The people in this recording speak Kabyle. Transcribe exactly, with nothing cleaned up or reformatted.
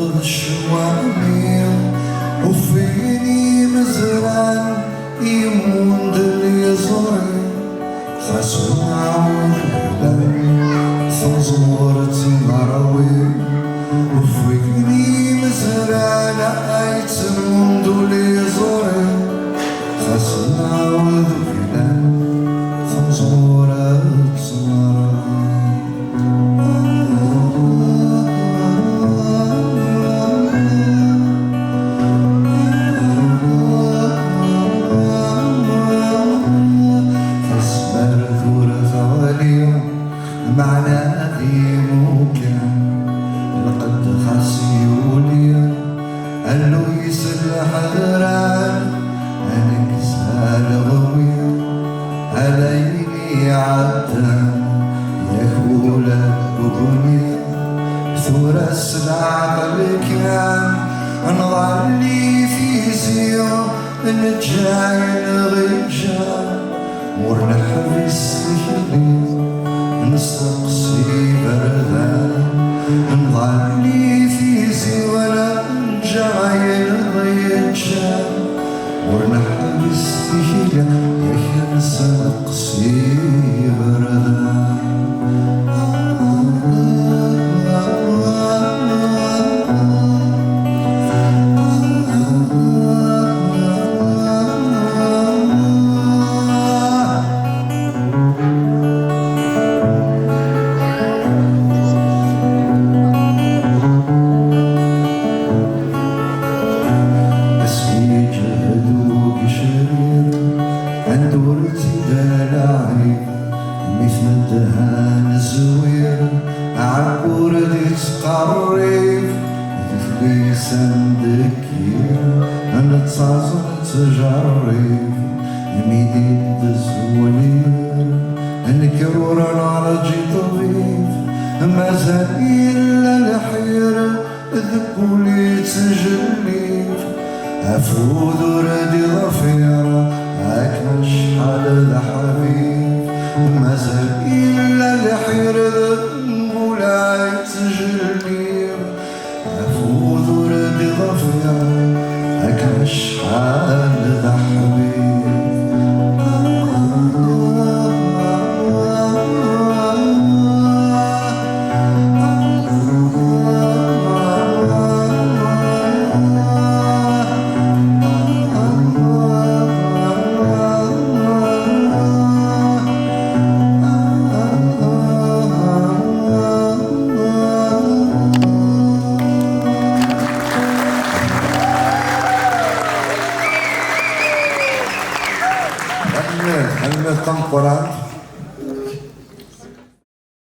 Ccwami, ufin imezran, imundel iẓuri, xas ur nɛawed fell-am, taẓwert n ṛṛawi. Ufin imezran, ay ttmundul iẓuri, xas ur nɛawed fell-am, taẓwert n ṛṛawi. Tasmert ur teɣli, meɛna d imukan, lqedd xas yuli, alluy s lḥedran, aneggez aleɣwi, ala ayen iɛeddan, yak ula deg ugni. Tura s leɛqel kan, nḍall i tizi, neǧǧa ayen ɣ-iǧǧa, ur neḥbis tikli, nesteqsi iberdan. Nḍall i tizi, neǧǧa ayen ɣ-iǧǧa, ur neḥbis tikli, yak nesteqsi iberdan. Asmi yeǧhed ugecrir, anda ur tt-id-alaɛib, mi tnedha nezwir, aɛebbur d-ittqerrib, d tlisa n deg nettaẓ nettjerrib, mi d-iddez ulir, nekker ur nerǧi ṭṭbib, mazal illa lḥir deg wul yettjellib. Afud ur d-iḍfir akken acḥal d aḥbib, mazal illa lḥir deg wul yettjellib. Afud ur d-iḍfir akken acḥal